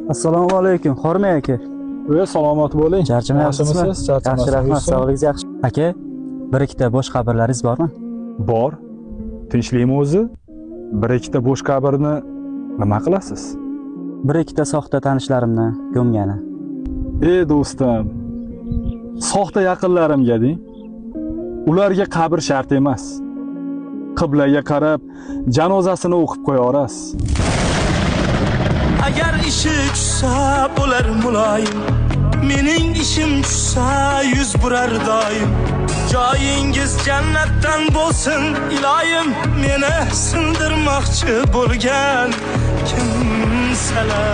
Assalomu alaykum, Hormang aka. Ve salomat bo'ling. Charchamayapsizmi? Yaxshimisiz? Yaxshi, rahmat. Sog'ligingiz yaxshi. Aka, bir ikkita bo'sh qabrlaringiz bormi? Bor. Tinchlikmi o'zi? Bir ikkita bo'sh qabrni nima qilasiz? Bir ikkita soxta tanishlarimni ko'mgani. Ey do'stim, soxta yaqinlarimga deng. Ularga qabr shart emas. Qiblaga qarab janozasini o'qib qo'ya olasiz. Agar ishi tushsa bo'lar muloyim, mening ishim tushsa yuz burar doim. Joyingiz jannatdan bo'lsin iloyim, meni sindirmoqchi bo'lgan kimsalar.